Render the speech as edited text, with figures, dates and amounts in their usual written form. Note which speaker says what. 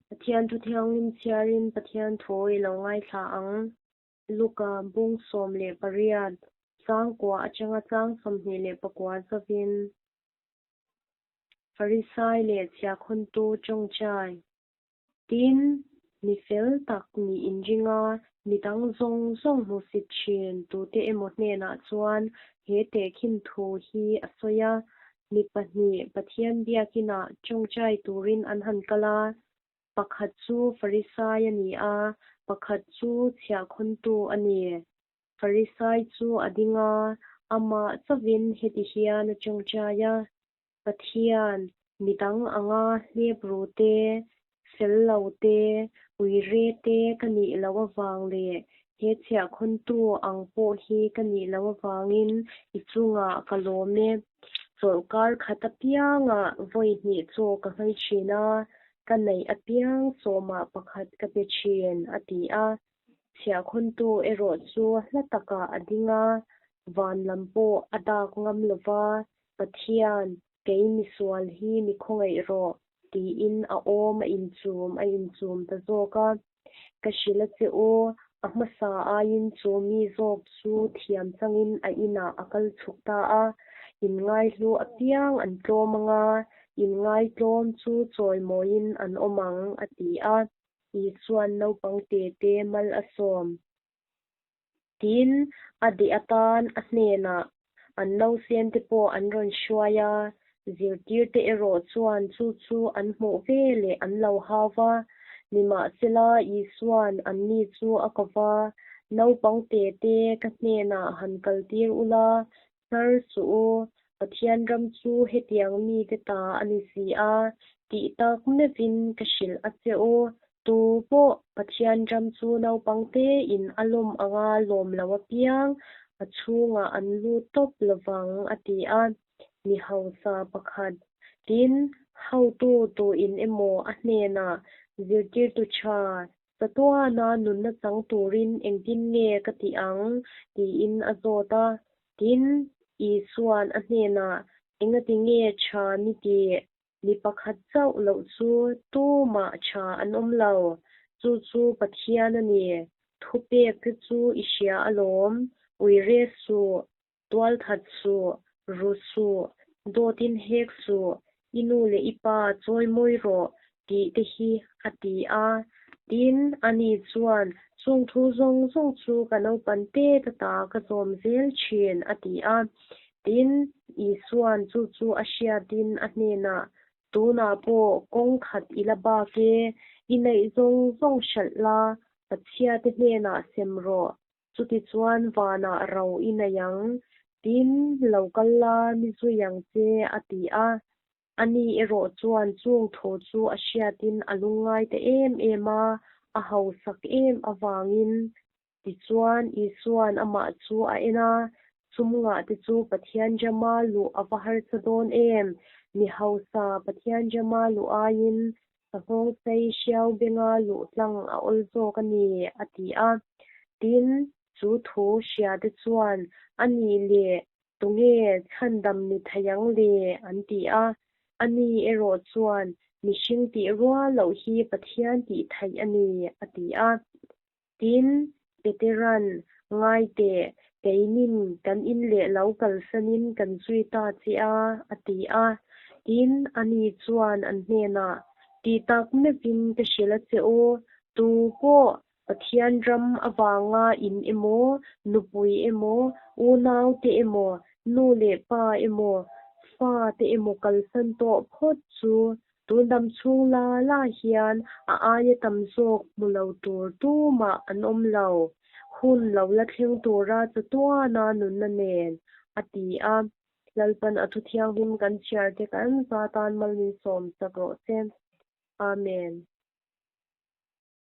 Speaker 1: Pathian thu thianghlim chhiarin Pathian thu i lo ngaithla ang. Luka bung 18, chang kua atanga chang 29 zavin. Farisai leh chhiahkhawntu tawngtai. Tin, mi fel tak nih inringa mi dang zawng zawng hmusit thin tute emaw hnenah chuan he tehkhin thu hi a sawi a, Mi pahnih Pathian biakinah tawngtai turin an han kal a, pakhat chu Farisai a ni a, pakhat chu chhiahkhawntu a ni. Farisai chu a ding a, amah chauhin heti hian a tawngtai a, Pathian, midang anga hlep ru te, fel lo te, uire te ka nih loh avang leh he chhiahkhawntu ang pawh hi ka nih loh avangin i chungah ka lawm e. Chawlhkar khat apiangah vawi hnih chaw ka nghei thin a, ka neih apiang sawmah pakhat ka pe thin, a ti a. Chhiahkhawntu erawh chu hla takah a ding a, van lam pawh a dak ngam lo va, Pathian, kei misual hi mi khawngaih rawh, tiin a awm a inchum a inchum ta zawk a. Ka hrilh a che u, a hmasa aiin chu mi zawk chu thiam changin a inah a kal chhuk ta a, inngaihlu apiang an tlawm ang a, inngaitlawm chu chawimawiin an awm ang, a ti a. Isuan naupang te te mal a sawm. Tin, a deh atan a hnenah an nausen te pawh an rawn hruai a, zirtirte erawh chuan chu chu an hmuh veleh an lo hau va. Nimahsela, Isuan anni chu a ko va, Naupang te te ka hnenah han kaltir ula, Hnar suh u, Pathian ram chu hetiang mite ta a ni si a, tih tak meuhin ka hrilh a che u. Tu pawh Pathian ram chu naupang tein a lawm anga lawm lo apiang, a chhungah an lut tawp lovang, a ti a. Mi hausa pakhat, tin, hotu tuin emaw a hnenah zirtirtu tha Chatuana nunna chang turin engtin nge ka tih ang? tiin a zawt a. Tin, Isua'n a hnenah, Engati nge tha ni tih? Mi pakhat chauh loh chu tumah tha an awm lo. Chu chu Pathian a ni. Thupek te chu i hria alawm. Uire suh, Tualthat suh, ru suh, dawtin hek suh, i nu leh i pa chawimawi rawh tih te hi a ti a. Tin, ani chuan, Chung thu zawng zawng chu ka naupan tet ata ka zawm zel thin, a ti a. Tin, Isua'n chu chu a hriatin a hnenah, Tunah pawh kawng khat i la bak e, i neih zawng zawng hralh la, Pathiate hnenah sem rawh, Chutichuan vanah ro i nei ang, tin, lo kal la mi zui ang che, a ti a. Ani erawh chuan chung thu chu a hriatin a lungngai ta em em a, a hausak em avangin. Tichuan, Isua'n amah chu a en a, Sum ngahte chu Pathian rama luh a va harsa dawn em? Mi hausa Pathian rama luh aiin Ka nghawngsei hriau benga luh tlang a awl zawk a ni, a ti a. Tin, chu thu hriate chuan, A nih leh, tunge chhandam ni thei ang le? an ti a. Ani erawh chuan, Mihring tih rual loh hi Pathian tih theih a ni, a ti a. Tin, Petera'n, Ngai teh, keinin kan in leh lo kalsanin kan zui ta che a, a ti a. Tin, ani chuan an hnenah, Ti tak meuhin ka hrilh a che u, tu pawh Pathian ram avanga in emaw, nupui emaw, unaute emaw, nu leh pa emaw, fate emaw kalsan tawh phawt chu Tun dam chhung la la hian a aia tam zawk hmu lo tur tumah an awm lo. Hun lo la thleng tura chatuana nunna nen, a ti a. Lalpan a thu thianghlim kan chhiar te kan za tan mal min sawm chak rawh se. Amen.